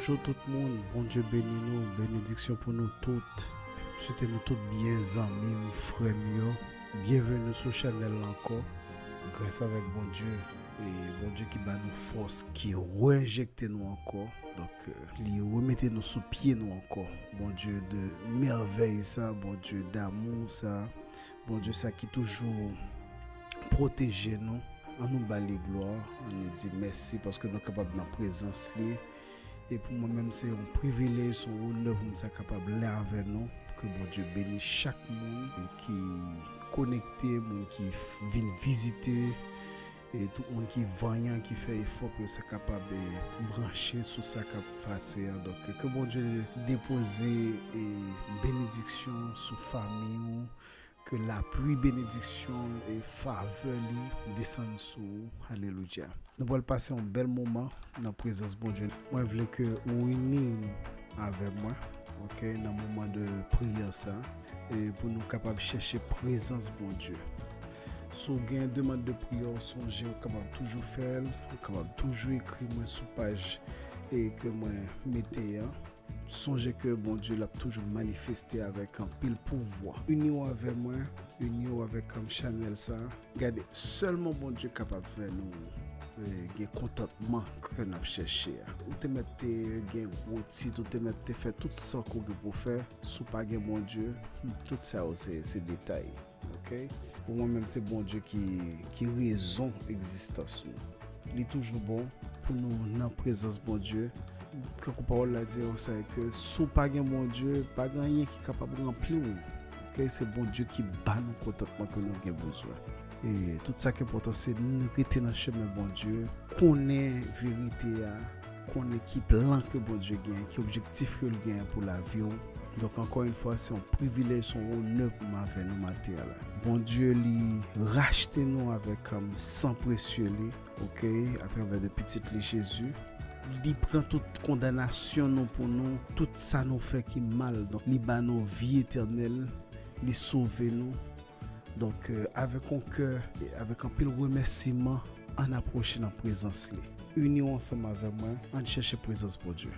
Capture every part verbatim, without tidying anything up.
Bonjou tout moun, Bondye beni nou, benediksyon pou nou tout. M swete nou tout byen, zanmi m, frè m yo. Byenveni sou chanèl la ankò. Gras avèk Bondye, e Bondye ki ba nou fòs, ki reenjekte nou ankò. Donk, euh, li remete nou sou pye nou ankò. Bondye de mèvèy sa, Bondye damou sa, Bondye sa ki toujou pwoteje nou. An nou ba li glwa, an nou di mèsi paske nou kapab nan prezans li. E pou mwen menm, se yon privilèj, se yon onè pou m sa kapab la avè nou. Ke Bondye beni chak moun ki konekte, moun ki f- vin vizite, e tout moun ki vanyan, ki fè efò pou yo sa kapab, e, branche sou sa k ap pase a. Donk, ke Bondye depoze, e, benediksyon sou fanmi w, ke lapli benediksyon e favè li desann sou ou. Alelouya. Nou pral pase yon bèl moman nan prezans Bondye. Mwen vle ke ou ini avè mwen, oke, nan moman de priyè sa, e pou nou kapab chèche prezans Bondye. Si w gen demann de priyè, sonje ou kapab toujou fè l, ou kapab toujou ekri mwen sou paj e ke mwen mete an. Sonje ke Bondye l ap toujou manifeste avèk anpil pouvwa. Ini w avè mwen, ini w avèk, um, chanèl sa. Gade, sèlman Bondye kapab fè nou, eh, gen kontantman ke n ap chèche a. Ou te mèt te gen gwo tit, ou te mèt te fè tout sa ke w gen pou w fè. Si w pa gen Bondye, hmm, tout sa yo se, se detay. Oke? Pou mwen menm, se Bondye ki, ki rezon egzistans nou. Li toujou bon pou nou nan prezans Bondye. Kankou pawòl la di, sa ke si w pa gen Bondye, pa gen anyen ki kapab ranpli w. Oke? Se Bondye ki ba nou kontantman ke nou gen bezwen. E tout sa ki enpòtan, se n rete nan chemen Bondye, konnen verite a, konnen ki plan ke Bondye gen, ki objektif ke l gen pou lavi w. Donk, ankò yon fwa, se yon privilèj, se yon onè pou m avè nou maten an la. Bondye, li rachte nou avèk, um, san presye li, oke, atravè de pitit li Jezi. Li pran tout kondanasyon nou pou nou, tout sa nou fè ki mal. Donk, li ba nou vi etènèl, li sove nou. Donk, euh, avèk yon kè, avèk anpil remèsiman, ann apwoche nan prezans li. Ini w ansanm avè mwen, ann chèche prezans Bondye.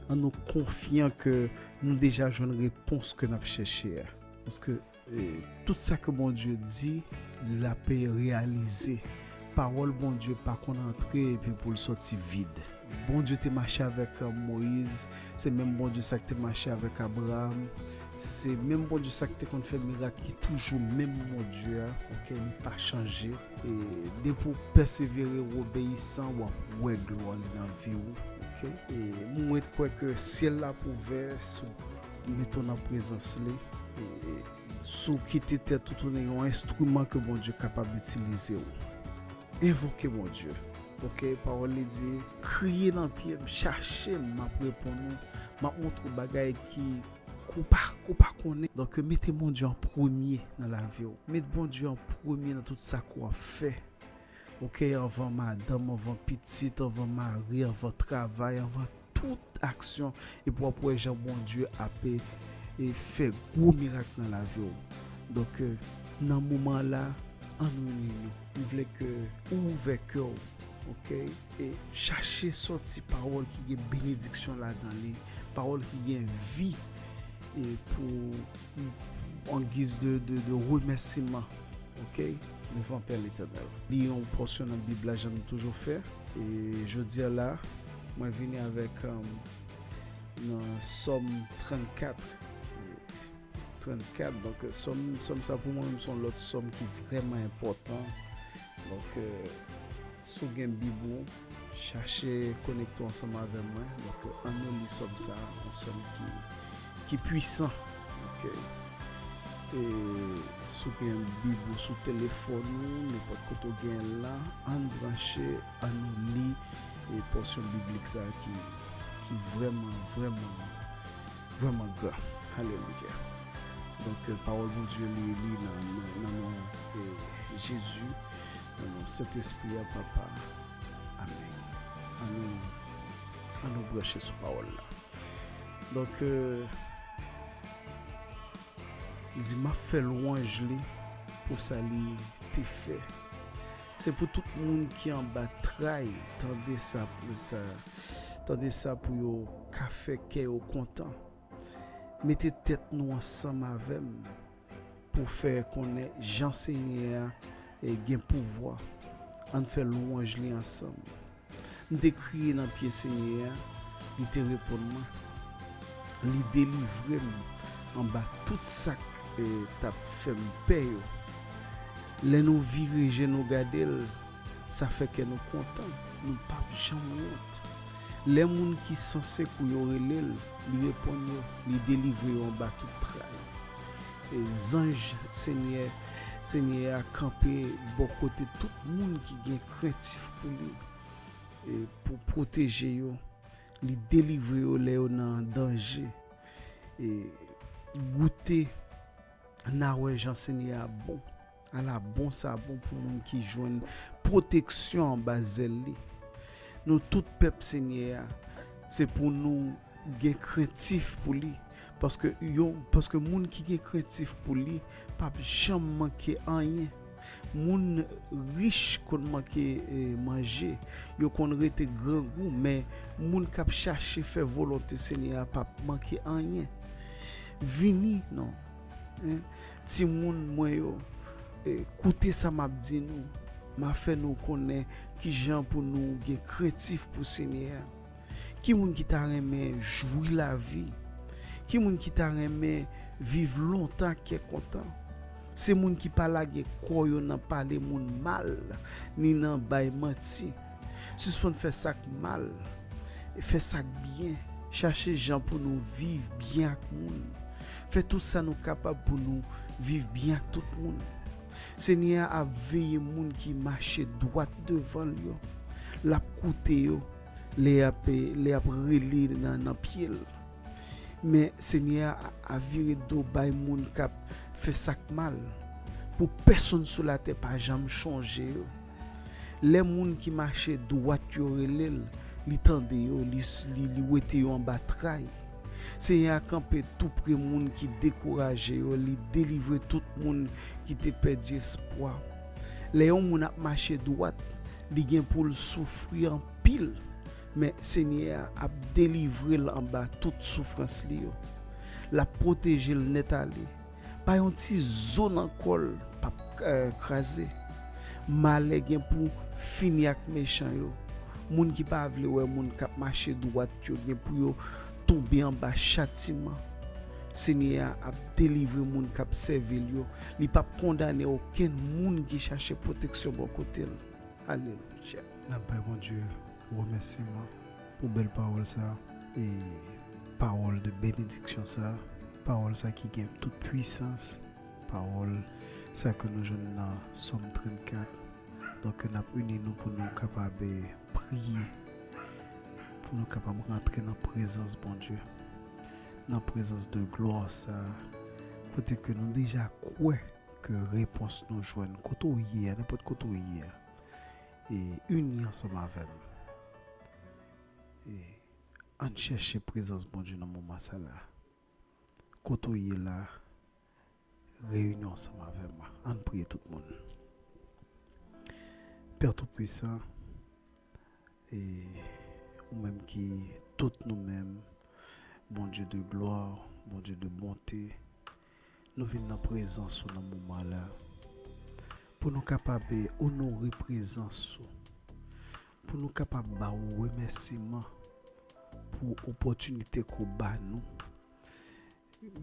Ann nou konfyan ke nou deja jwenn repons ke n ap chèche a. Paske, eh, tout sa ke Bondye di, l ap reyalize. Pawòl Bondye pa konn antre epi pou l sòti vid. Bondye te mache avèk, euh, Moyiz, se menm Bondye sa ki te mache avèk Abraram, se menm Bondye sa ki te konn fè mirak, ki toujou menm Bondye a, oke, li pa chanje. E depi w pèsevere, w obeyisan, w ap wè glwa li nan vi w, oke? E mwen kwè ke syèl la ap ouvè si w mete w nan prezans li, e si w kite tèt ou tounen yon enstriman ke Bondye kapab itilize w. Envoke Bondye. Oke, pawòl li di, kriye nan pye m, chache m, m ap reponn ou, m ap montre w bagay ki, ke w pa, ke w pa konnen. Donk, mete Bondye an premye nan lavi w. Met Bondye an premye nan tout sa ke w ap fè. Oke, anvan madanm, anvan pitit, anvan mari, anvan travay, anvan tout aksyon, epi w ap wè jan Bondye ap, e, e fè gwo mirak nan lavi w. Donk, e, nan moman la, ann nou ini nou. M vle ke ou ouvè kè w, oke? E chache sòti pawòl ki gen benediksyon ladan li, pawòl ki gen vi, e pou, an giz de, de, de remèsiman, oke? Devan Pè Letènèl. Li yon pòsyon nan Bib la, jan nou toujou fè. E jodi a la, mwen vini avèk, um, nan Sòm trannkat. Trannkat. Donk, sòm, sòm sa pou mwen menm se yon lòt sòm ki vrèman enpòtan. Donk, euh, si w gen Bib ou, chache konekte w ansanm avè mwen. Donk, ann nou li sòm sa, yon sòm ki, ki pwisan. Oke. E si w gen Bib ou sou telefòn ou, nenpòt kote w gen l la, ann branche, ann nou li, e pòsyon biblik sa ki, ki vrèman, vrèman, vrèman gran. Alelouya. Donk, euh, pawòl Bondye li, li nan, nan, nan non, euh, Jezi, nan non Sentespri a, Papa. Amèn. Ann nou, ann nou branche sou pawòl la. Donk, euh, li di, m ap fè lwanj li pou sa li te fè. Se pou tout moun ki anba tray, tande sa, sa, tande sa pou yo ka fè kè yo kontan. Mete tèt nou ansanm avè m pou fè konnen jan Senyè a, e, gen pouvwa. Ann fè lwanj li ansanm. M te kriye nan pye Senyè a, li te reponn mwen. Li delivre m anba tout sa k, e, t ap fè m pè yo. Lè nou vire je nou gade l, sa fè kè nou kontan, nou p ap janm wont. Lè moun ki san sekou yo rele l, li reponn yo, li delivre yo anba tout tray. E zanj Senyè, Senyè a kanpe bò kote tout moun ki gen krentif pou li, e pou pwoteje yo. Li delivre yo lè yo nan danje. E goute n a wè jan Senyè a bon. Ala bon sa bon pou moun ki jwenn pwoteksyon anba zèl li. Nou tout pèp Senyè a, se pou nou gen krentif pou li. Paske yon, paske moun ki gen krentif pou li p ap janm manke anyen. Moun rich konn manke, e, manje, yo konn rete grangou, men moun k ap chache fè volonte Senyè a p ap manke anyen. Vini non, en, timoun mwen yo, e, koute sa m ap di nou. M a fè nou konnen kijan pou nou gen krentif pou Senyè a. Ki moun ki ta renmen jwi lavi? Ki moun ki ta renmen viv lontan ak kè kontan? Se moun ki pa lage kò yo nan pale moun mal, ni nan bay manti. Sispann fè sa k mal, e fè sa k byen. Chache jan pou nou viv byen ak moun. Fè tout sa nou kapab pou nou viv byen ak tout moun. Senyè a ap veye moun ki mache dwat devan l yo. L ap koute yo lè y ap, lè y ap rele nan, nan pye l. Men Senyè a, a vire do bay moun k ap fè sa k mal, pou pèsonn sou latè pa janm chonje yo. Lè moun ki mache dwat yo rele l, li tande yo, li, li, li wete yo anba tray. Senyè a kanpe toupre moun ki dekouraje yo, li delivre tout moun ki te pèdi espwa. Lè yon moun ap mache dwat, li gen pou l soufri anpil, men Senyè a ap delivre l anba tout soufrans li yo. L ap pwoteje l nèt ale. Pa yon ti zo nan kò l p ap, eh, kraze. Malè gen pou fini ak mechan yo. Moun ki pa vle wè moun k ap mache dwat yo gen pou yo tonbe anba chatiman. Senyè a ap delivre moun k ap sèvi l yo. Li p ap kondane okenn moun ki chache pwoteksyon bò kote l. Alelouya. N ap bay Bondye remèsiman pou bèl pawòl sa e pawòl de benediksyon sa, pawòl sa ki gen tout pwisans, pawòl sa ke nou jwenn nan Sòm trannkat. Donk, n ap ini nou pou nou kapab, eh, priye, pou nou kapab rantre nan prezans Bondye, nan prezans de glwa sa, kote ke nou deja kwè ke repons nou jwenn kote w ye a, nenpòt kote w ye a. E ini ansanm avè m. E ann chèche prezans Bondye nan moman sa la. Kote w ye la, reyini ansanm avè m. Ann priye tout moun. Pè Toupwisan, e ou menm ki tout nou menm, Bondye de glwa, Bondye de bonte, nou vin nan prezans ou nan moman la, pou nou kapab onore prezans ou, pou nou kapab ba ou remèsiman pou opòtinite ke w ba nou.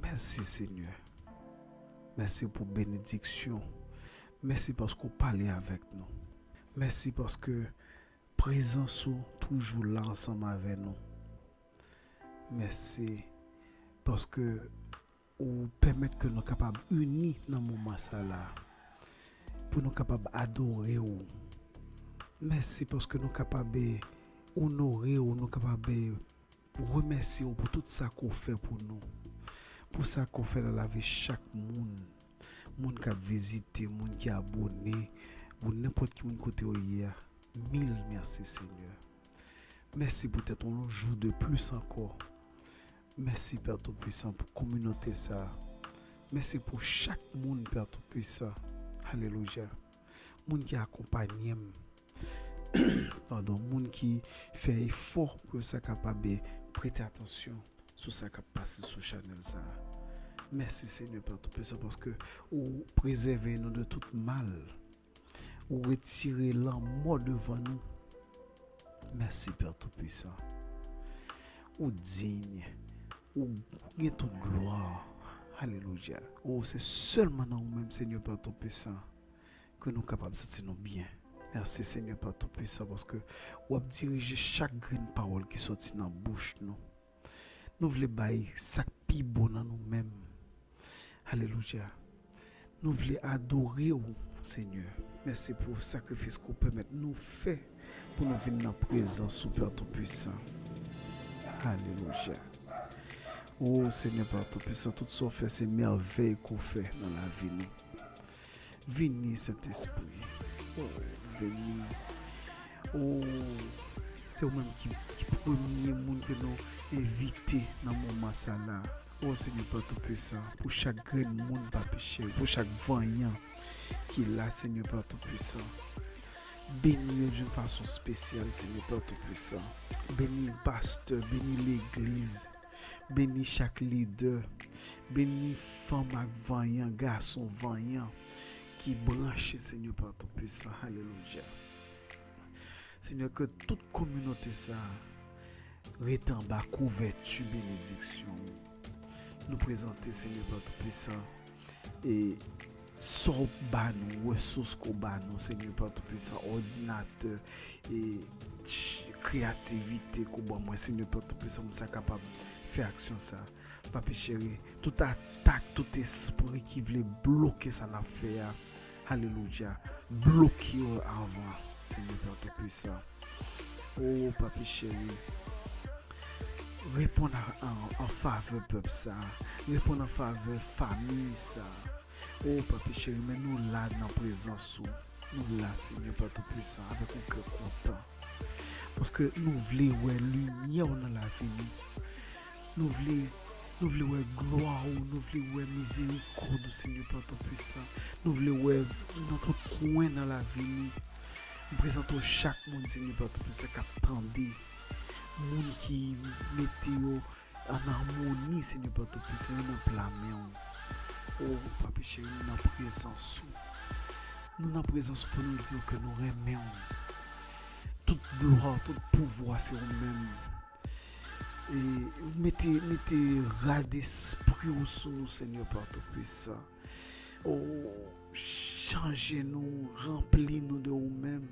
Mèsi, Senyè. Mèsi pou benediksyon. Mèsi paske w pale avèk nou. Mèsi paske prezans ou toujou la ansanm avè nou. Mèsi paske ou pèmèt ke nou kapab ini nan moman sa la, pou nou kapab adore w. Mèsi paske nou kapab onore w, nou kapab remèsye w pou tout sa ke w fè pou nou, pou sa ke w fè nan lavi chak moun, moun k ap vizite, moun ki abòne, ou nenpòt ki moun kote yo ye a. Mil mèsi, Senyè. Mèsi poutèt yon jou de plis ankò. Mèsi, Pè Toupwisan, pou kominote sa a. Mèsi pou chak moun, Pè Toupwisan. Alelouya. Moun ki akonpanye m. Padon, moun ki fè efò pou yo sa kapab prete atansyon sou sa k ap pase sou chanèl sa a. Mèsi, Senyè Pè Toupisan, paske ou prezève nou de tout mal. Ou retire lanmò devan nou. Mèsi, Pè Toupisan. Ou diy. Ou gen tout glwa. Alelouya. O, se sèlman nan ou menm, Senyè Pè Toupisan, ke nou kapab santi nou byen. Mèsi, Senyè Pè Toupisan, paske w ap dirije chak grenn pawòl ki soti nan bouch nou. Nou vle bay sa k pi bon nan nou menm. Alelouya. Nou vle adore w, Senyè. Mèsi pou sakrifis ke w pèmèt nou fè pou nou vin nan prezans ou, Pè Toupisan. Alelouya. O, Senyè Pè Toupisan, tout sa w fè, se mèvèy ke w fè nan lavi nou. Vini, Sentespri. O, vini. O, se ou menm ki, ki premye moun ke nou envite nan moman sa la. O, Senyè Pè Toupisan, pou chak grenn moun, Papi cheri, pou chak vanyan ki la, Senyè Pè Toupisan. Beni yo d'une façon spéciale, Senyè Pè Toupisan. Beni pastè, beni legliz, beni chak lidè, beni fanm ak vanyan, gason vanyan ki branche, Senyè Pè Toupisan. Alelouya. Senyè, ke tout kominote sa a rete anba kouvèti benediksyon ou. Nou prezante, Senyè Pè Toupisan, e sa w ba nou, resous ke w ba nou, Senyè Pè Toupisan, òdinatè, e ch-, kreyativite ke w ban mwen, Senyè Pè Toupisan, pou m sa kapab fè aksyon sa. Papi cheri, tout atak, tout espri ki vle bloke sa n ap fè a, alelouya, bloke yo avan, Senyè Pè Toupisan. O, Papi cheri, reponn a, an, an favè pèp sa, reponn an favè fanmi sa. O, Papi cheri, men nou la nan prezans ou. Nou la, Senyè Pè Toupisan, avèk yon kè kontan. Paske nou vle wè limyè w nan lavi nou. Nou vle, nou vle wè glwa ou, nou vle wè mizerikòd ou, Senyè Pè Toupisan. Nou vle wè nan tout kwen nan lavi nou. M prezante w chak moun, Senyè Pè Toupisan, k ap tande. Moun ki mete yo ann amoni, Senyè Pè Toupisan, yo nan pla men w. O, Papi cheri, nou nan prezans ou. Nou nan prezans ou pou nou di w ke nou renmen w. Tout glwa, tout pouvwa, se ou menm. E mete, mete rad espri w sou nou, Senyè Pè Toupisan. O, chanje nou, ranpli nou de ou menm.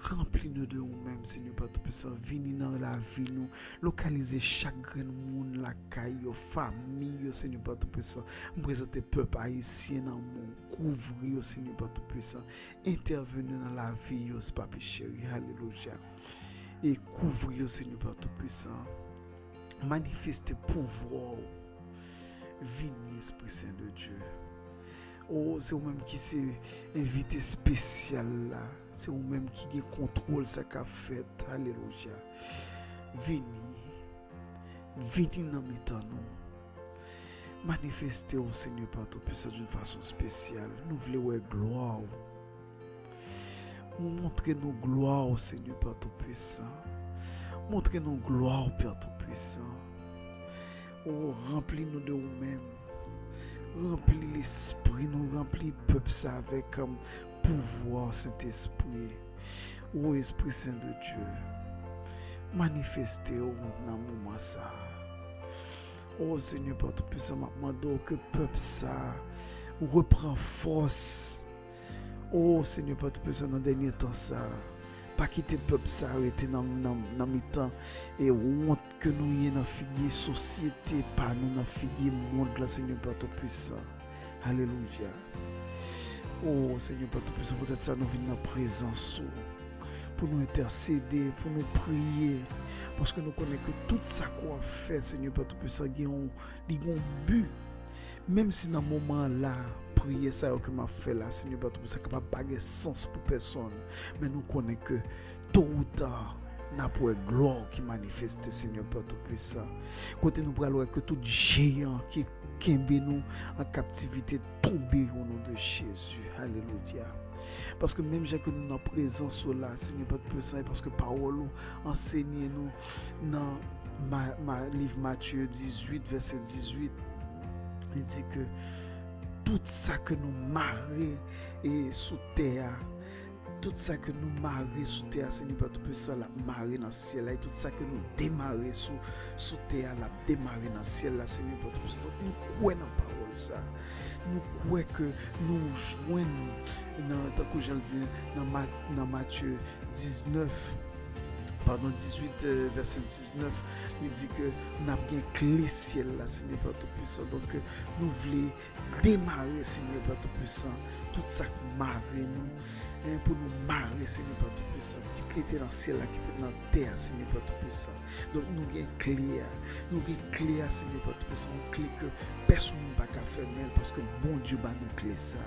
Ranpli nou de ou menm, Senyè Pè Toupisan. Vini nan lavi nou. Lokalize chak grenn moun lakay yo, fanmi yo, Senyè Pè Toupisan. M prezante pèp ayisyen nan men w. Kouvri yo, Senyè Pè Toupisan. Entèveni nan lavi yo, Papi cheri. Alelouya. E kouvri yo, Senyè Pè Toupisan. Manifeste pouvwa w. Vini, Espri Sen de Dye. O, se ou menm ki se envite espesyal la. Se ou menm ki gen kontwòl sa k ap fèt. Alelouya. Vini. Vini nan mitan nou. Manifeste w, Senyè Pè Toupisan, d'une façon spéciale. Nou vle wè glwa w. Montre nou glwa w, Senyè Pè Toupisan. Montre nou glwa w, Pè Toupisan. O, ranpli nou de ou menm. Ranpli lespri nou, ranpli pèp sa avèk, um, pouvwa Sentespri. O, Espri Sen de Dye, manifeste w nan moman sa a. O, Senyè Pè Toupisan, m ap mande w ke pèp sa a repran fòs. O, Senyè Pè Toupisan, nan dènye tan sa a, pa kite pèp sa a rete nan, nan, nan mitan e wont ke nou ye nan figi sosyete pa nou, nan figi mond lan, Senyè Pè Toupisan. Alelouya. O, Senyè Pè Toupisan, poutèt sa nou vin nan prezans ou pou nou entèsede, pou nou priye, paske nou konnen ke tout sa ke w ap fè, Senyè Pè Toupisan, gen yon, li gen yon bi. Menm si nan moman la, priyè sa yo ke m ap fè la, Senyè Pè Toupisan, kapab pa gen sans pou pèsonn, men nou konnen ke to ou ta, n ap wè glwa w ki manifeste, Senyè Pè Toupisan. Kote nou pral wè ke tout jeyan ki kenbe nou an kaptivite tonbe o non de Jezi. Alelouya. Paske menm jan ke nou nan prezans ou la, Senyè Pè Toupisan, e paske pawòl ou ansenye nou nan Ma, ma, liv Matye dizuit, vèsè dizuit, li di ke tout sa ke nou mare e sou tè a, tout sa ke nou mare sou tè a, Senyè Patoupisan, l ap mare nan syèl la, e tout sa ke nou demare sou, sou tè a, l ap demare nan syèl la, Senyè Patoupisan. Donk, nou kwè nan pawòl sa. Nou kwè ke nou jwenn nan, tankou jan l di, nan Ma-, nan Matye diznèf, padon, dizuit, eh, vèsè diznèf, li di ke n ap gen kle syèl la, Senyè Patoupisan. Donk, eh, nou vle demare, Senyè Patoupisan, tout sa k mare nou, en, pou nou mare, Senyè Patoupisan. Kit li te nan syèl la, kit li nan tè a, Senyè Patoupisan. Donk, nou gen kle a. Nou gen kle a, Senyè Patoupisan. Yon kle ke pèsonn pa ka fèmen l, paske Bondye ba nou kle sa.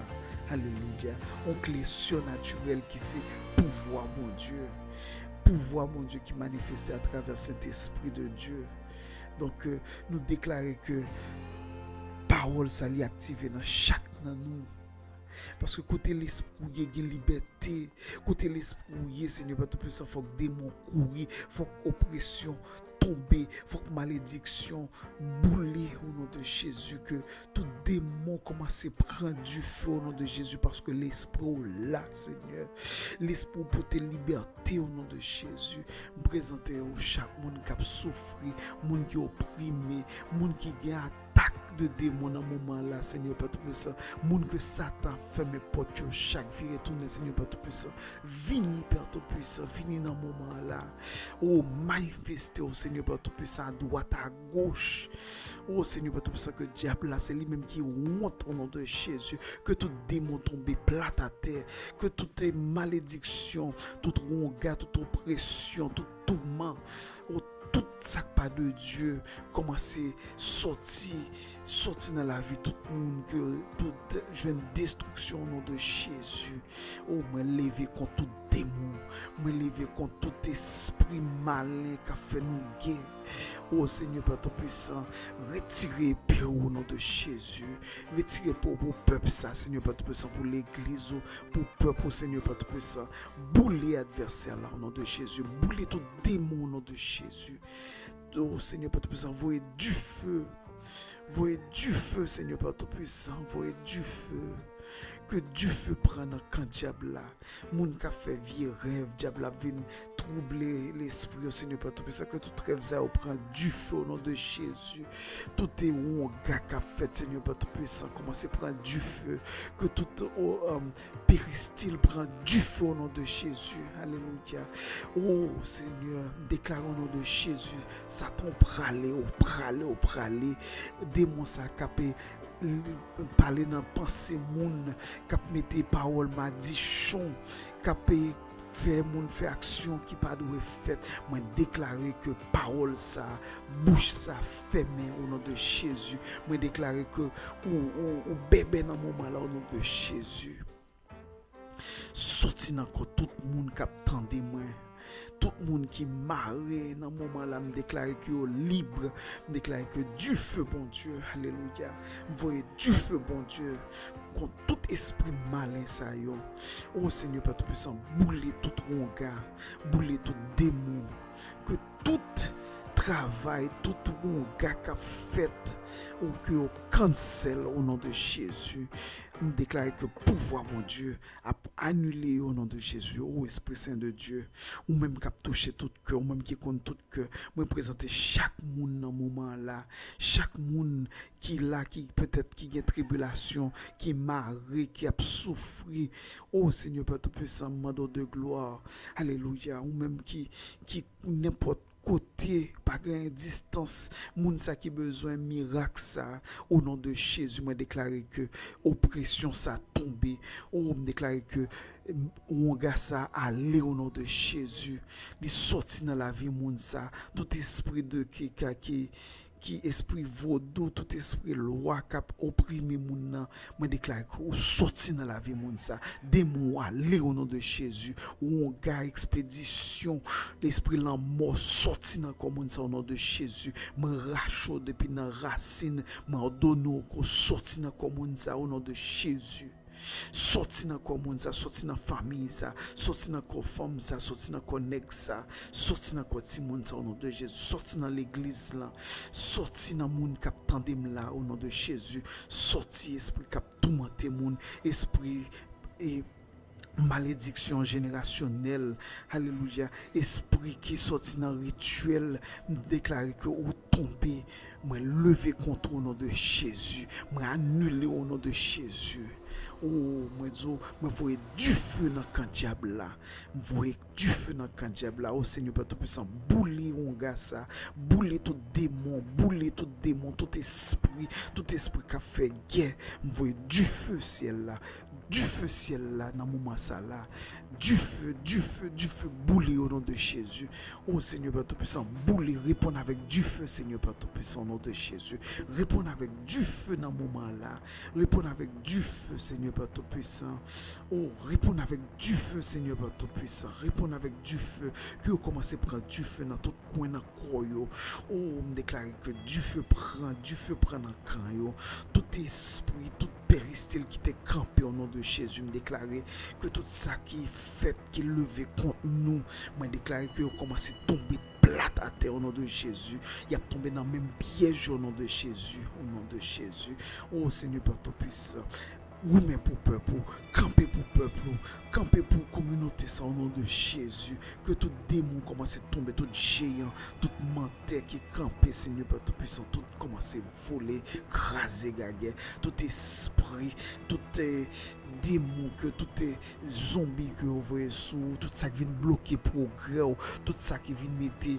Alelouya. Yon kle sinatirèl ki se pouvwa Bondye. Pouvwa Bondye ki manifeste atravè Sentespri de Dye. Donk, eh, nou deklare ke pawòl sa li aktive nan chak nan nou. Paske kote lespri w ye, gen libète. Kote lespri w ye, Senyè Patoupisan, fòk demon kouri, fòk opresyon tonbe, fòk malediksyon boule, o non de Jezi, ke tout demon kòmanse pran dife, o non de Jezi, paske lespri w la, Senyè. Lespri w pote libète, o non de Jezi. M prezante w chak moun k ap soufri, moun ki oprime, moun ki gen atak de demon nan moman la, Senyè Patoupisan. Moun ke Satan ap fèmen pòt yo chak, vire tounen, Senyè Patoupisan. Vini, Pè Toupisan, vini nan moman la. O, manifeste w, Senyè Patoupisan, adwat, agoch. O, Senyè Patoupisan, ke dyab la, se li menm ki wont, o non de Jezi. Ke tout demon tonbe plat atè. Ke tout malediksyon, tout wonga, tout opresyon, tout touman, o, tout sa k pa de Dye kòmanse sòti, sòti nan lavi tout moun, ke tout jwenn destriksyon, o non de Jezi. O, mwen leve kont tout demon, mwen leve kont tout espri malen k ap fè nou gè. O Senyè Pè Toupisan, retire epe w, o non de Jezi. Retire epe w pou pèp sa, Senyè Pè Toupisan, pou legliz ou, pou pèp ou, Senyè Pè Toupisan. Boule advèsè la, o non de Jezi. Boule tout demon, o non de Jezi. O Senyè Pè Toupisan, voye dife. Voye dife, Senyè Pè Toupisan. Voye dife. Ke dife pran nan kan dyab la. Moun k ap fè vye rèv, dyab la ap vin twouble lespri yo, Senyè Pè Toupisan. Ke tout rèv sa yo pran dife, o non de Jezi. Tout wonga k ap fèt, Senyè Pè Toupisan, kòmanse pran dife. Ke tout, o, um, peristil pran dife, o non de Jezi. Alelouya. O Senyè, m deklare, o non de Jezi, Satan, w prale, w prale, w prale. Demon sa k ap, e, pale nan panse moun, k ap mete pawòl madichon, k ap, e, fè moun fè aksyon ki pa dwe fèt. Mwen deklare ke pawòl sa, bouch sa fèmen, o non de Jezi. Mwen deklare ke ou, ou, ou bèbè nan moman la, o non de Jezi. Sòti nan kò tout moun k ap tande mwen. Tout moun ki mare nan moman la, m deklare ke yo lib. M deklare ke dife Bondye, alelouya. M voye dife Bondye kont tout espri malen sa yo. O Senyè Pè Toupisan, boule tout wonga, boule tout demon. Ke tout travay, tout wonga k ap fèt, o ke yo kansèl, o non de Jezi. M deklare ke pouvwa Bondye ap anile yo, o non de Jezi. O Espri Sen de Dye, ou menm k ap touche tout kè, ou menm ki konn tout kè, mwen prezante chak moun nan moman la, chak moun ki la, ki petèt ki gen tribilasyon, ki mare, ki ap soufri. O Senyè Pè Toupisan, m mande w de glwa. Alelouya. Ou menm ki, ki nenpòt kote, pa gen distans, moun sa ki bezwen mirak sa, o non de Jezi, mwen deklare ke opresyon sa tonbe. O, m deklare ke, em, wonga sa ale, o non de Jezi. Li sòti nan lavi moun sa. Tout espri de ki, ka, ki, ki espri vodou, tout espri lwa k ap oprime moun nan, mwen deklare ke ou sòti nan lavi moun sa. Demon ou ale, o non de Jezi. Wonga, ekspedisyon, lespri lanmò sòti nan kò moun sa, o non de Jezi. Mwen rache w depi nan rasin. Mwen òdone w ke w sòti nan kò moun sa, o non de Jezi. Sòti nan kò moun sa, sòti nan fanmi sa, sòti nan kò fanm sa, sòti nan kò nèg sa, sòti nan kò timoun sa, o non de Jezi, sòti nan legliz lan, sòti nan moun k ap tande m la, o non de Jezi, sòti espri k ap toumante moun, espri e malediksyon jenerasyonèl, alelouya, espri ki sòti nan rityèl, m deklare ke ou tonbe, mwen leve kont ou o non de Jezi, mwen anile w o non de Jezi. O, mwen di w, mwen voye dife nan kan dyab la. M voye dife nan kan dyab la. O Senyè Pè Toupisan, boule wonga sa. Boule tout demon, boule tout demon, tout espri, tout espri k ap fè gè. M voye dife syèl la. Dife syèl la nan moman sa la. Dife, dife, dife, boule o non de Jezi. O Senyè Pè Toupisan, boule, reponn avèk dife, Senyè Pè Toupisan, o non de Jezi. Reponn avèk dife nan moman la. Reponn avèk dife, Senyè Pè Toupisan. O, reponn avèk dife, Senyè Pè Toupisan. Reponn avèk dife. Ke yo kòmanse pran dife nan tout kwen nan kò yo. O, m deklare ke dife pran, dife pran nan kan yo. Tout espri, tout peristil ki te kanpe o non de Jezi, m deklare ke tout sa ki fèt, ki leve kont nou, mwen deklare ke yo kòmanse tonbe plat atè o non de Jezi. Y ap tonbe nan menm pyèj yo o non de Jezi, o non de Jezi. O Senyè Pè Toupisan, goumen pou pèp ou, kanpe pou pèp ou, kanpe pou kominote sa o non de Jezi. Ke tout demon kòmanse tonbe, tout jeyan, tout mantè ki kanpe, Senyè Pè Toupisan, tout kòmanse vole, kraze gagè, tout espri, tout eh, demon ke tout eh, zonbi ke yo voye sou ou, tout sa k vin bloke pwogrè w, tout sa ki vin mete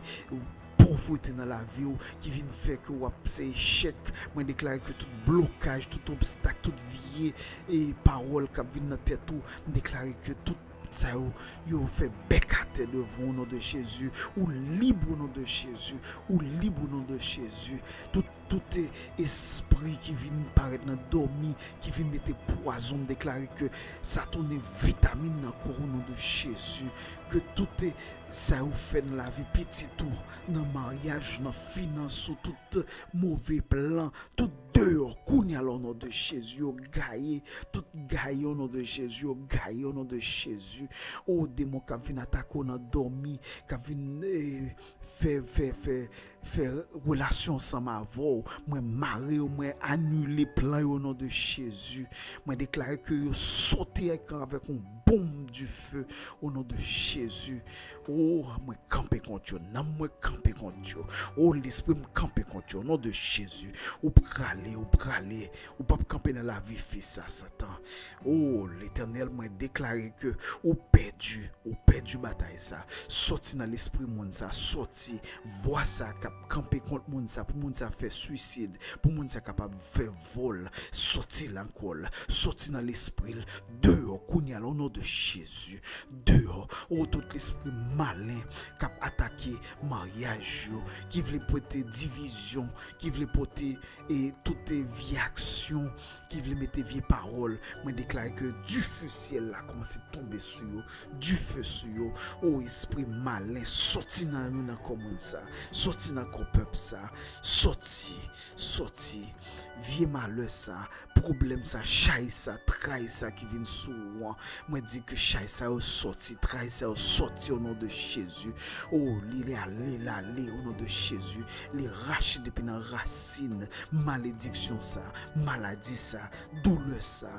povrete nan lavi w, ki vin fè ke w ap se echèk. Mwen deklare ke tout blokaj, tout obstak, tout vye e pawòl k ap vin nan tèt ou, m deklare ke tout sa yo, yo fè bèk atè devan w o non de Jezi. Ou lib o non de Jezi. Ou lib o non de Jezi. Tout, tout eh, espri ki vin parèt nan dòmi, ki vin mete pwazon, m deklare ke sa tounen vitamin nan kò w o non de Jezi. Ke tout eh, sa yo fè nan lavi pitit ou, nan maryaj, nan finans ou, tout move plan, tout deyò, kounye a la o non de Jezi, yo gaye, tout gaye o non de Jezi, yo gaye o non de Jezi. O demon k ap vin atake w nan dòmi, k ap vin eh, fè, fè, fè, fè relasyon ansanm avè w, mwen mare yo, mwen anile plan yo o non de Jezi. Mwen deklare ke yo sote avèk yon bonm dife o non de Jezi. O, mwen kanpe kont yo, nanm mwen kanpe kont yo. O, lespri m kanpe kont yo, o non de Jezi. Ou prale, ou prale, ou p ap kanpe nan lavi fis a Satan. O, Letènèl, mwen deklare ke ou pèdi, ou pèdi batay sa. Sòti nan lespri moun sa, sòti. Vwa sa k ap kanpe kont moun sa, pou moun sa fè swisid, pou moun sa kapab fè vòl, sòti nan kò l, sòti nan lespri l, deyò kounye a la, o non de Jezi, deyò. O tout lespri malen k ap atake maryaj yo, ki vle pote divizyon, ki vle pote e tout vye aksyon, ki vle mete vye pawòl, mwen deklare ke dife syèl la kòmanse tonbe sou yo, dife sou yo. O espri malen, sòti nan, nan kò moun sa, sòti nan kò pèp sa, sòti, sòti. Vye malè sa, pwoblèm sa, chay sa, tray sa ki vin sou ou an, mwen di ke chay sa yo sòti, tray sa yo sòti o non de Jezi. O, li, li ale, li ale o non de Jezi. Li rache depi nan rasin malediksyon sa, maladi sa, doulè sa.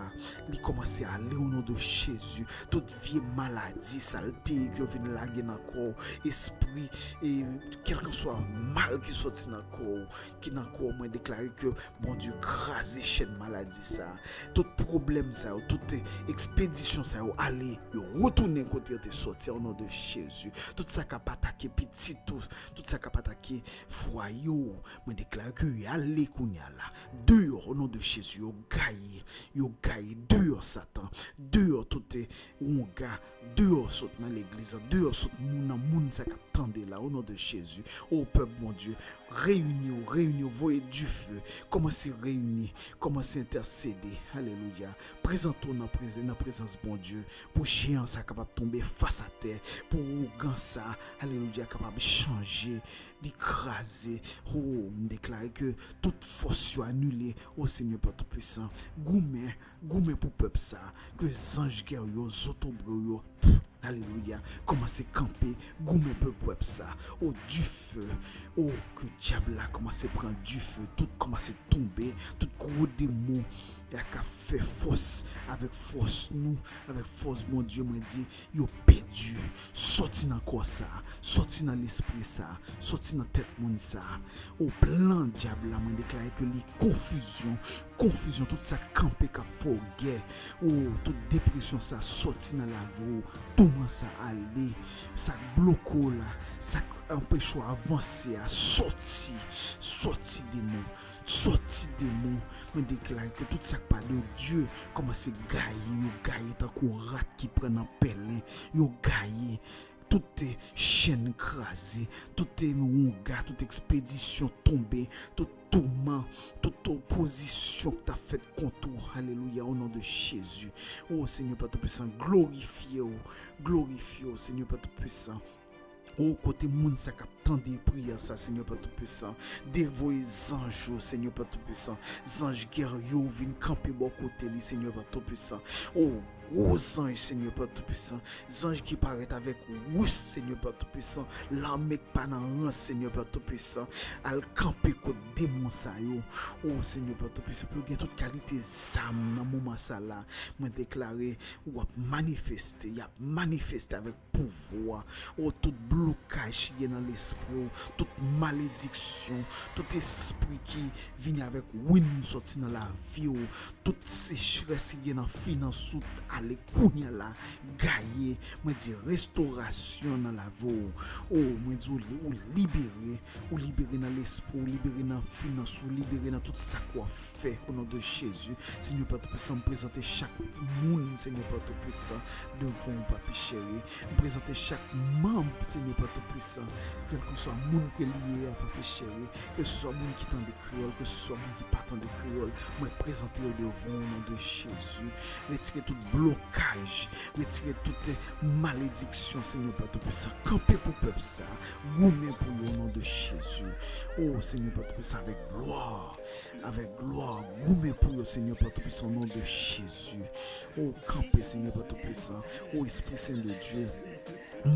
Li kòmanse ale o non de Jezi. Tout vye maladi, saleté ke yo vin lage nan kò w, espri, e kèlkanswa mal ki sòti nan kò w, ki nan kò w, mwen deklare ke Bondye kraze chèn maladi sa. Tout pwoblèm sa yo, tout ekspedisyon sa yo ale, yo retounen kote yo te sòti a, o non de Jezi. Tout sa k ap atake pitit ou, tout sa k ap atake fwaye w, mwen deklare ke yo ale kounye a la. Deyò, o non de Jezi, yo gaye, yo gaye, deyò Satan, deyò tout wonga, deyò sot nan legliz la, deyò sot moun nan moun sa k ap tande la, o non de Jezi. O pèp Bondye, reyini w, reyini w, voye dife, kòmanse reyini, kòmanse entèsede, alelouya. Prezante w nan preze-, nan prezans Bondye, pou jeyan sa kapab tonbe fas atè, pou ougan sa, alelouya, kapab chanje, li kraze. O, m deklare ke tout fòs yo anile, o Senyè Pè Toupisan, goumen, Goumen pou pèp sa, ke zanj gè yo, zotobre yo, alelouya, kòmanse kanpe, goumen pou pèp sa, o dife, o ke dyab la kòmanse pran dife, tout kòmanse tonbe, tout gwo demon ya ka fè fòs avèk fòs nou, avèk fòs Bondye, mwen di, yo pèdi, sòti nan kò sa, sòti nan lespri sa, sòti nan tèt moun sa. O plan dyab la, mwen deklare ke li konfizyon, konfizyon, tout sa k kanpe k ap fè w gè, o tout depresyon sa sòti nan lavi w, touman sa ale, sa k bloke w la, sa k anpeche w avanse a, sòti, sòti demon, sòti demon. Mwen deklare ke tout sa k pa de Dye kòmanse gaye, yo gaye tankou rat ki pran nan pèlen, yo gaye, tout chèn kraze, tout wonga, tout ekspedisyon tonbe, tout touman, tout opozisyon k t ap fèt kont ou, alelouya, o non de Jezi. O Senyè Pè Toupisan, glorifye w, glorifye w, Senyè Pè Toupisan. O kote moun sa k ap tande priyè sa, Senyè Pè Toupisan, devoye zanj ou, Senyè Pè Toupisan, zanj gè yo vin kanpe bò kote li, Senyè Pè Toupisan. O gwo zanj, Senyè Pè Toupisan, zanj ki parèt avèk wous, Senyè Pè Toupisan, lame k pa nan rans, Senyè Pè Toupisan, al kanpe kot demon sa yo. O Senyè Pè Toupisan, pou yo gen tout kalite zam nan moman sa la, mwen deklare, w ap manifeste, y ap manifeste avèk pouvwa. O tout blokaj ki gen nan lespri w, tout malediksyon, tout espri ki vini avèk win sòti nan lavi w, tout sechrès ki gen nan finans ou, ale kounye a la, gaye, mwen di restorasyon nan lavi w. O, mwen di w li-, ou libere, ou libere nan lespri, ou libere nan finans, ou libere nan tout sa k w ap fè, o non de Jezi. Senyè Pè Toupisan, m prezante chak moun, Senyè Pè Toupisan, devan w, Papi cheri. M prezante chak manm, Senyè Pè Toupisan, kèlkeswa moun ke li ye a, Papi cheri, ke se swa moun ki tande kreyòl, ke se swa moun ki pa tande kreyòl, mwen prezante yo devan w, o non de Jezi. Retire tout blokaj, retire tout malediksyon, Senyè Pè Toupisan. Kanpe pou pèp sa, goumen pou yo, o non de Jezi. O Senyè Pè Toupisan, avèk glwa, avèk glwa, goumen pou yo, Senyè Pè Toupisan, o non de Jezi. O kanpe, Senyè Pè Toupisan, o Espri Sen de Dye,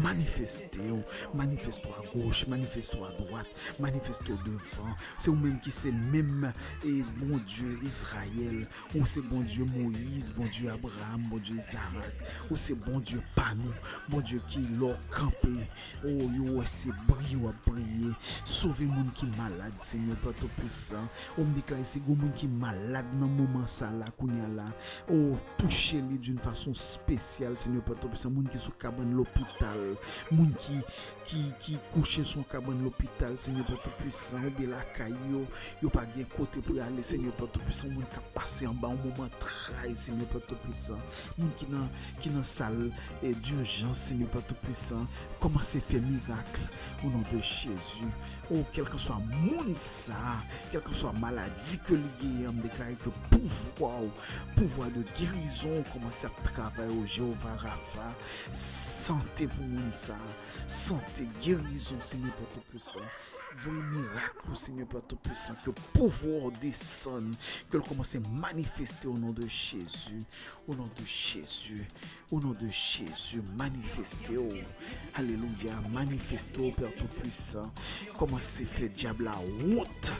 manifeste w, manifeste w agoch, manifeste w adwat, manifeste w devan. Se ou menm ki se menm, e, Bondye Izrayèl, ou se Bondye Moyiz, Bondye Abraram, Bondye Izarak, ou se Bondye pa nou, Bondye ki lè w kanpe, o, yo wè se bri w ap briye. Sove moun ki malad, Senyè Pè Toupisan. O, m deklare si gon moun ki malad nan moman sa la, kounye a la, o, touche li d'une façon spéciale, Senyè Pè Toupisan. Moun ki sou kabann lopital, moun ki, ki, ki kouche sou yon kabann lopital, Senyè Pè Toupisan, oubyen lakay yo, yo pa gen kote pou y ale, Senyè Pè Toupisan. Moun k ap pase anba yon moman tray, Senyè Pè Toupisan. Moun ki nan, ki nan sal, e, dijans, Senyè Pè Toupisan. Kòmanse fè mirak, o non de Jezi. O, kèlkeswa moun sa, kèlkeswa maladi ke li genyen, m deklare ke pouvwa w, pouvwa de gerizon w kòmanse ap travay, o Jewova Rafa. Sante pou moun sa, sante, gerizon, Senyè Pè Toupisan. Voye mirak ou, Senyè Pè Toupisan, ke pouvwa w desann, ke l kòmanse manifeste, o non de Jezi, o non de Jezi. O non de Jezi, manifeste w. Alelouya, manifeste w, Pè Toupisan. Kòmanse fè dyab la wont.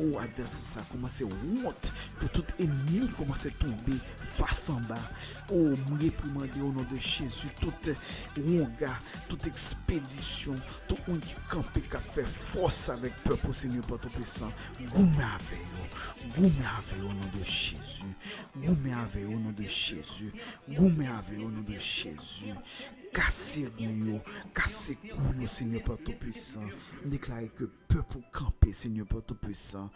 O advèsè sa, kòmanse wont. Ke tout ènmi kòmanse tonbe fas anba. O, m reprimande o non de Jezi tout wonga, tout ekspedisyon, tout moun ki kanpe, k ap fè fòs avèk pèp ou, Senyè Pè Toupisan. Goumen avè yo. Goumen avè yo o non de Jezi. Goumen avè yo o non de Jezi. Goumen avè yo o non de Jezi. Kase ren yo, kase kou yo, Senyè Pè Toupisan. M deklare ke pèp ou kanpe, Senyè Pè Toupisan.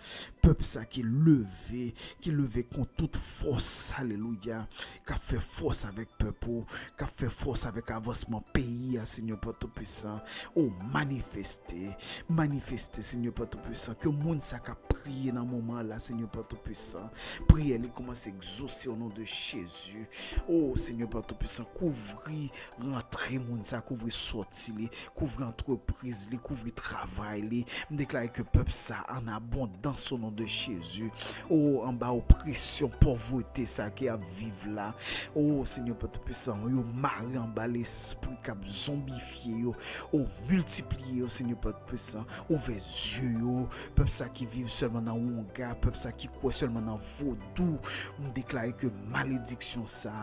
Pèp sa ki leve, ki leve kont tout fòs, alelouya, k ap fè fòs avèk pèp ou, k ap fè fòs avèk avansman peyi a, Senyè Pè Toupisan. O, manifeste, manifeste, Senyè Pè Toupisan. Ke moun sa k ap priye nan moman la, Senyè Pè Toupisan, priyè li kòmanse egzose o non de Jezi. O, Senyè Pè Toupisan, kouvri ran antre moun sa, kouvri sòti li, kouvri antrepriz li, kouvri travay li. M deklare ke pèp sa an abondans o non de Jezi. O, anba opresyon, pòvrete sa ki ap viv la. O, Senyè Pè Toupisan, yo mare anba lespri k ap zonbifye yo. O, miltipliye yo, Senyè Pè Toupisan. Ouvè zye yo. Pèp sa ki viv sèlman nan wonga, pèp sa ki kwè sèlman nan vodou. M deklare ke malediksyon sa,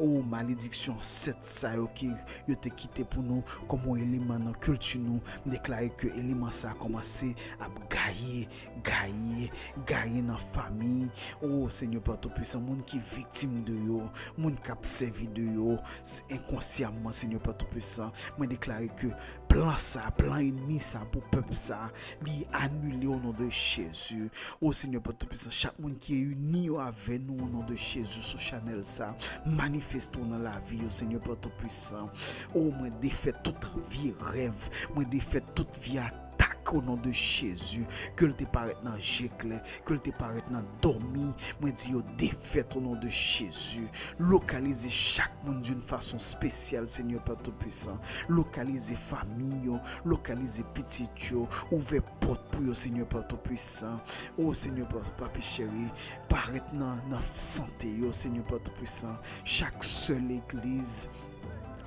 o, malediksyon ansèt sa yo ki yo te kite pou nou kòm yon eleman nan kilti nou, m deklare ke eleman sa a kòmanse ap gaye, gaye, gaye nan fanmi. O, Senyè Pè Toupisan, moun ki viktim de yo, moun k ap sèvi de yo, s-, enkonsyamman, Senyè Pè Toupisan, mwen deklare ke plan sa, plan enmi sa pou pèp sa, li anile o non de Jezi. O Senyè Pè Toupisan, chak moun ki ini yo avè nou o non de Jezi sou chanèl sa, manifeste w nan lavi yo, Senyè Pè Toupisan. O, mwen defèt tout vye rèv, mwen defèt tout vye atak o non de Jezi, ke l te parèt nan je klè, ke l te parèt nan dòmi, mwen di yo defèt o non de Jezi. Lokalize chak moun d'une façon spéciale, Senyè Pè Toupisan. Lokalize fanmi yo, lokalize pitit yo, ouvè pòt pou yo, Senyè Pè Toupisan. O Senyè Pè, Papi cheri, parèt nan, nan sante yo, Senyè Pè Toupisan. Chak sè legliz,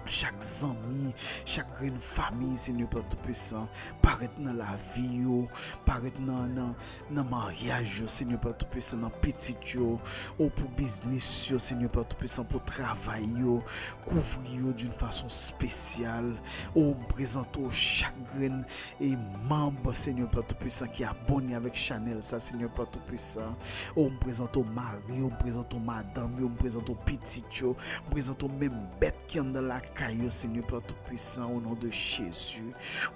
chak zanmi, chak grenn fanmi, Senyè Pè Toupisan, parèt nan lavi yo, parèt nan, nan, nan maryaj yo, Senyè Pè Toupisan, nan pitit yo, o pou biznis yo, Senyè Pè Toupisan, pou travay yo, kouvri yo d'une façon spéciale. O, m prezante w chak grenn e manm, Senyè Pè Toupisan, ki abòne avèk chanèl sa, Senyè Pè Toupisan. O, m prezante w mari yo, m prezante w madanm yo, m prezante w pitit yo, m prezante w menm bèt ki anndan lakay yo, Senyè Pè Toupisan, o non de Jezi.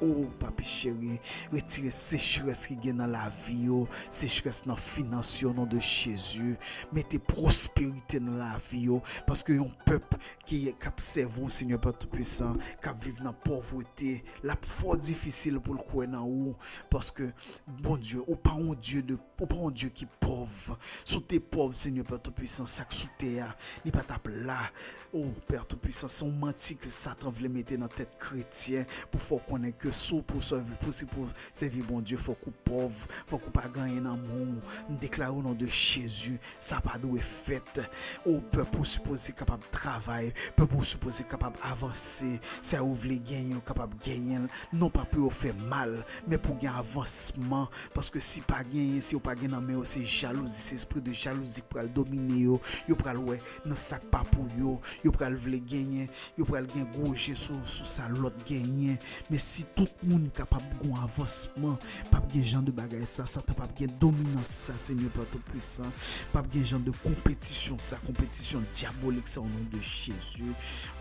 O, Papi cheri, retire sechrès ki gen nan lavi yo, sechrès nan finans yo, o non de Jezi. Mete pwosperite nan lavi yo, paske yon pèp ki, k ap sèvi w, Senyè Pè Toupisan, k ap viv nan pòvrete, l ap fò difisil pou l kwè nan ou, paske, Bondye, ou pa yon Dye de, ou pa yon Dye ki pòv. Si w te pòv, Senyè Pè Toupisan, sa k sou tè a, li pa t ap la. O, Pè Toupisan, se yon manti ke Satan vle mete nan tèt kretyen pou fè w konnen ke si w pou sèvi, pou, si pou sèvi Bondye, fòk ou pòv, fòk ou pa gen anyen nan men w. M deklare o non de Jezi, sa pa dwe fèt. O, pèp ou sipoze kapab travay, pèp ou sipoze kapab avanse. Sa yo vle genyen, yo kapab genyen l, non pa pou yo fè mal, men pou gen avansman. Paske si pa genyen, si yo pa gen nan men yo, se jalouzi, se espri de jalouzi k pral domine yo. Yo pral wè nan sa k pa pou yo, yo pral vle genyen, yo pral gen gwo je sou, sou sa lòt genyen. Men si tout moun kapab gon avansman, p ap gen jan de bagay sa, Satan p ap gen dominans sa, Senyè Pè Toupisan. P ap gen jan de konpetisyon sa, konpetisyon dyabolik sa, o non de Jezi.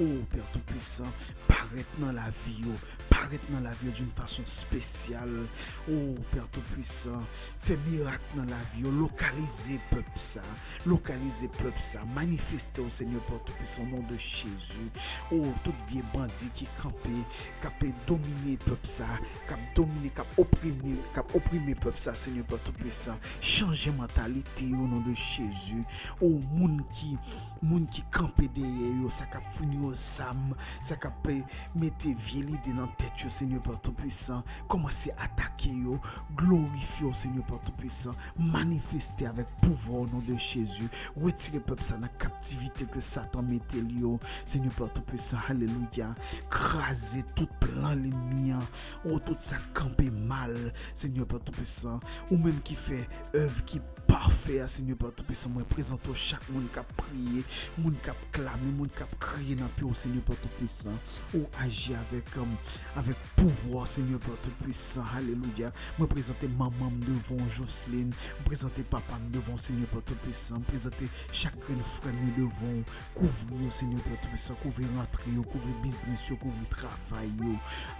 O, Pè Toupisan, parèt nan lavi yo, parèt nan lavi yo d'une façon spéciale. O, Pè Toupisan, fè mirak nan lavi yo, lokalize pèp sa, lokalize pèp sa, manifeste w, Senyè Pè Toupisan, o non de Jezi. O, tout vye bandi ki kanpe, k ap domine pèp sa, k ap domine, k ap oprime, k ap oprime pèp sa, Senyè Pè Toupisan, chanje mantalite yo, o non de Jezi. O, moun ki, moun ki kanpe dèyè yo, sa k ap founi yo zam, sa k ap, eh, mete vye lide nan tèt yo, Senyè Pè Toupisan, kòmanse atake yo, glorifye w, Senyè Pè Toupisan, manifeste avèk pouvwa o non de Jezi, retire pèp sa nan kaptivite ke Satan mete l yo, Senyè Pè Toupisan, alelouya, kraze tout plan lènmi an, o tout sa k kanpe mal, Senyè Pè Toupisan, ou menm ki fè èv ki pafè a, Senyè Pè Toupisan, mwen prezante w chak moun k ap priye, moun k ap klame, moun k ap kriye nan pye w, Senyè Pè Toupisan. Ou aji avèk, um, avèk pouvwa, Senyè Pè Toupisan. Alelouya. Mwen prezante manman m devan w, Jocelyn. Mwen prezante papa m devan w, Senyè Pè Toupisan. Mwen prezante chak grenn frè m yo devan w. Kouvri yo, Senyè Pè Toupisan. Kouvri rantre yo, kouvri biznis yo, kouvri travay yo,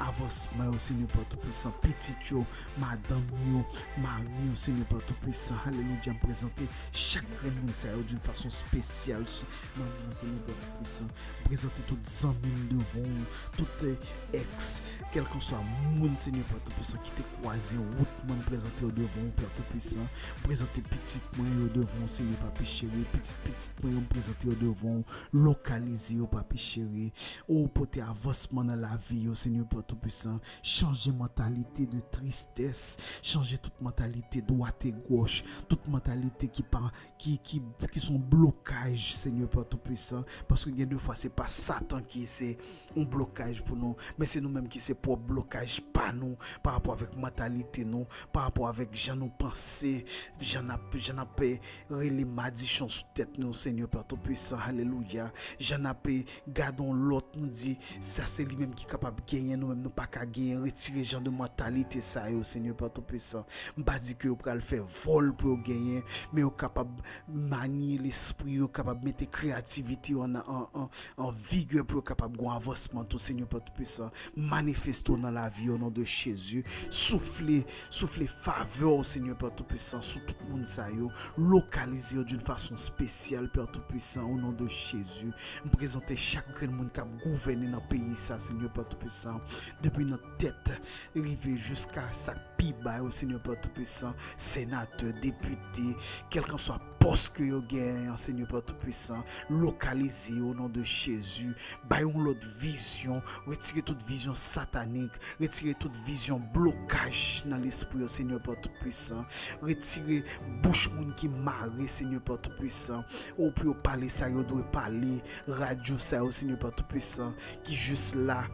avansman yo, Senyè Pè Toupisan. Pitit yo, madanm yo, mari yo, Senyè Pè Toupisan. Alelouya. M prezante chak grenn moun sa yo d'une façon spéciale nan non, Senyè Pè Toupisan. M prezante tout zanmi m devan w, tout eh, ex, kèlkanswa moun, Senyè Pè Toupisan, ki te kwaze wout mwen, m prezante yo devan w, Pè Toupisan. M prezante pitit mwen yo devan w, Senyè Papi cheri. Pitit pitit mwen yo, m prezante yo devan w. Lokalize yo, Papi cheri. O, pote avansman nan lavi yo, Senyè Pè Toupisan. Chanje mantalite de tristès. Chanje tout mantalite dwat e gòch. Tout mantalite ki pa ki, ki, ki se yon blokaj, Senyè Pè Toupisan. Paske gen de fwa, se pa Satan ki se yon blokaj pou nou, men se nou menm ki se pwòp blokaj pa nou, pa rapò avèk mantalite nou, pa rapò avèk jan nou panse, jan n ap, jan n ap eh, rele madichon sou tèt nou, Senyè Pè Toupisan. Alelouya. Jan n ap eh, gade yon lòt, nou di, sa se li menm ki kapab genyen, nou menm nou pa ka genyen. Retire jan de mantalite sa yo, Senyè Pè Toupisan. M pa di ke yo pral fè vòl pou yo genyen, men yo kapab manye lespri yo, kapab mete kreyativite yo an, an, an, an vigè pou yo kapab gon avansman tou, Senyè Pè Toupisan. Manifeste w nan lavi yo, o non de Jezi. Soufle, soufle favè w, Senyè Pè Toupisan, sou tout moun sa yo. Lokalize yo d'une façon spéciale, Pè Toupisan, o non de Jezi. M prezante chak grenn moun k ap gouvène nan peyi sa, Senyè Pè Toupisan. Depi nan tèt, rive jiska sa k pi ba yo, Senyè Pè Toupisan, senatè, depite, kèlkanswa pòs ke yo genyen an, Senyè Pè Toupisan, lokalize yo, o non de Jezi. Bay yon lòt vizyon, retire tout vizyon satanik, retire tout vizyon blokaj nan lespri yo, Senyè Pè Toupisan. Retire bouch moun ki mare, Senyè Pè Toupisan. O, pou yo pale sa yo dwe pale, radyo sa yo, Senyè Pè Toupisan, ki jis la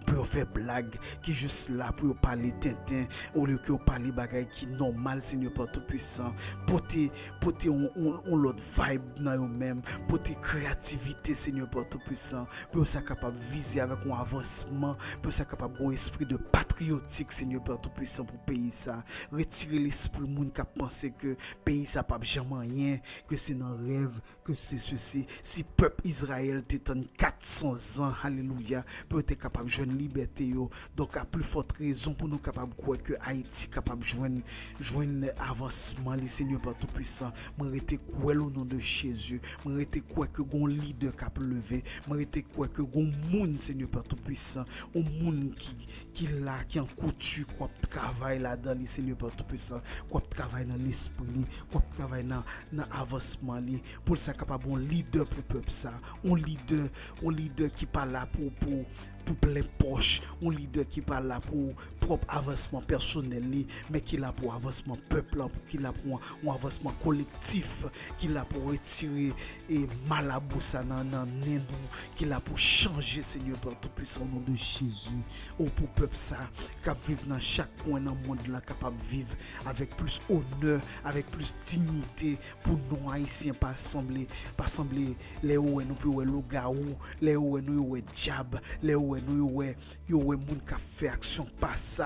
pou yo fè blag, ki jis la pou yo pale tenten, olye ke yo pale bagay ki nòmal, Senyè Pè Toupisan. Pote, pote yon, yon, yon lòt vibe nan yo menm, pote kreyativite, Senyè Pè Toupisan, pou yo sa kapab vize avèk yon avansman, pou yo sa kapab gen yon espri de patriyotik, Senyè Pè Toupisan, pou peyi sa. Retire lespri moun k ap panse ke peyi sa p ap janm anyen, ke se nan rèv, ke se sesi. Si pèp Izrayèl te tann kat san zan, alelouya, pou yo te kapab jwenn libète yo, donk a pli fòt rezon pou nou kapab kwè ke Ayiti kapab jwenn, jwenn avansman li, Senyè Pè Toupisan. Mwen rete kwè l o non de Jezi. Mwen rete kwè ke gon lidè k ap leve. Mwen rete kwè ke gon moun, Senyè Pè Toupisan, yon moun ki, ki la, ki an kouti, k w ap travay ladan li, Senyè Pè Toupisan, k w ap travay nan lespri li, k w ap travay nan, nan avansman li, pou l sa kapab yon lidè pou pèp sa, yon lidè, yon lidè ki pa la pou, pou, pou plen pòch, yon lidè ki pa la pou pwòp avansman pèsonèl li, men ki la pou avansman pèp la, pou ki la pou yon, yon avansman kolektif, ki la pou retire e malabou sa nan, nan nen nou, ki la pou chanje, Senyè Pè Toupisan, o non de Jezi. O pou pèp sa k ap viv nan chak kwen nan mond lan kapab viv avèk plis onè, avèk plis diyite, pou non ayisyen pa sanble, pa sanble lè yo wè nou pou yo wè lougawou, lè yo wè nou yo wè dyab, lè yo wè nou yo wè, yo wè moun k ap fè aksyon pa sa.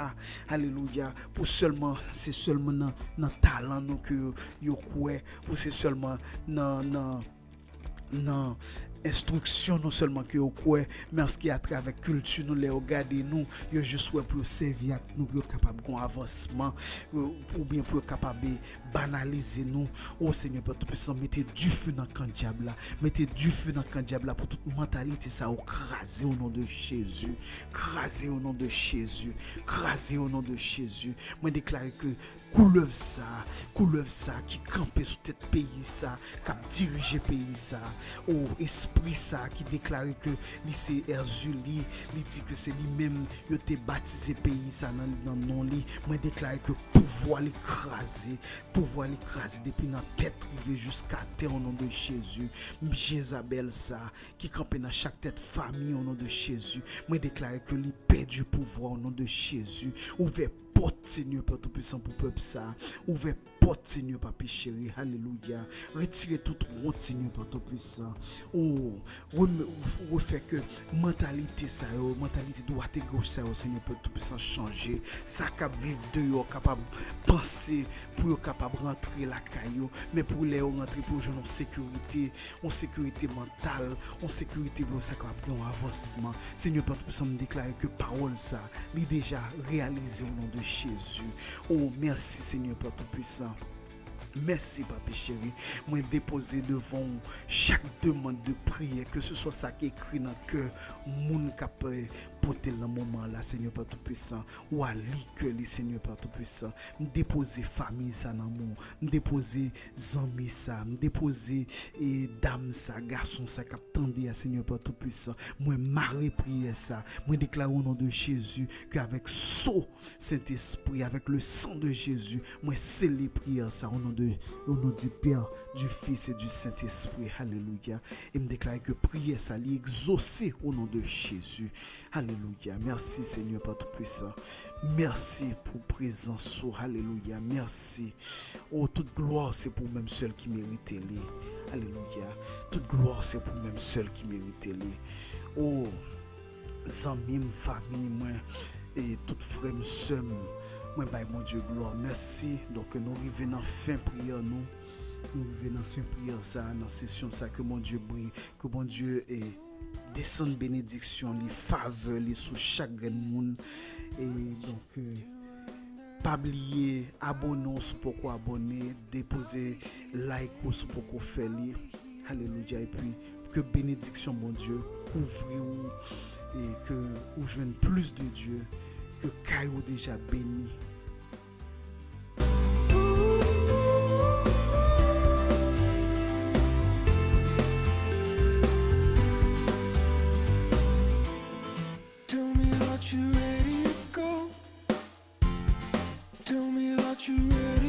Alelouya. Pou sèlman, se sèlman nan, nan talan nou ke yo, yo kwè, pou se sèlman nan, nan, nan enstriksyon nou sèlman ke yo kwè, men anski atravè kilti nou, lè yo gade nou, yo jis wè pou yo sèvi ak nou, pou yo kapab gon avansman, yo, oubyen pou yo kapab banalize nou. O Senyè Pè Toupisan, mete dife nan kan dyab la. Mete dife nan kan dyab la pou tout mantalite sa yo kraze o non de Jezi. Kraze o non de Jezi. Kraze o non de Jezi. Mwen deklare ke koulèv sa, koulèv sa ki kanpe sou tèt peyi sa, k ap dirije peyi sa, o espri sa ki deklare ke li se Èzili, li di ke se li menm yo te batize peyi sa nan, nan non li. Mwen deklare ke pouvwa li kraze, pouvwa li kraze depi nan tèt rive jiska tè o non de Jezi. Jezabèl sa ki kanpe nan chak tèt fanmi o non de Jezi. Mwen deklare ke li pèdi pouvwa o non de Jezi. Ouvè pòt, Senyè Pè Toupisan, pou pèp sa. Ouvè pòt, Senyè Papi cheri. Alelouya. Retire tout wont, Senyè Pè Toupisan. O, rem-, refè ke mantalite sa yo, mantalite dwat e goch sa yo, Senyè Pè Toupisan, chanje. Sa k ap viv deyò kapab panse pou yo kapab rantre lakay yo, men pou lè yo rantre, pou yo jwenn yon sekirite, yon sekirite mantal, yon sekirite pou yo sa kapab gen yon avansman. Senyè Pè Toupisan, m deklare ke pawòl sa, li deja reyalize o non de Jezi. O, mèsi, Senyè Pè Toupisan. Mèsi, Papi cheri. Mwen depoze devan w chak demann de priyè, ke se swa sa ki ekri nan kè moun k ap, eh, pote l nan moman la, Senyè Pè Toupisan. W a li kè li, Senyè Pè Toupisan. M depoze fanmi sa nan men w. M depoze zanmi sa. M depoze, eh, dam sa, gason sa k ap tande a, Senyè Pè Toupisan. Mwen mare priyè sa. Mwen deklare o non de Jezi ke avèk so Sentespri, avec le sang de Jésus, mwen sele priyè sa o non de, o non du Père, du Fils et du Saint-Esprit. Alelouya. E m deklare ke priyè sa li egzose o non de Jezi. Alelouya. Mèsi, Senyè Pè Toupisan. Mèsi pou prezans ou. Alelouya. Mèsi. O, tout glwa se pou ou menm sèl ki merite li. Alelouya. Tout glwa se pou ou menm sèl ki merite li. O, zanmi m, fanmi mwen, e tout frè m, sè m, mwen bay Bondye glwa. Mèsi. Donk, nou rive nan fen priyè nou. Nou rive nan fen priyè sa, nan sesyon sa. Ke Bondye bri, ke Bondye, e, desann benediksyon li, favè li sou chak grenn moun. E donk, e, pa bliye abone w si w poko abone, depoze like ou si w poko fè li. Alelouya. Epi ke benediksyon Bondye kouvri w e ke ou jwenn plis de Dye, ke kay ou deja beni. Tell me that you're ready to go. Tell me that you're ready.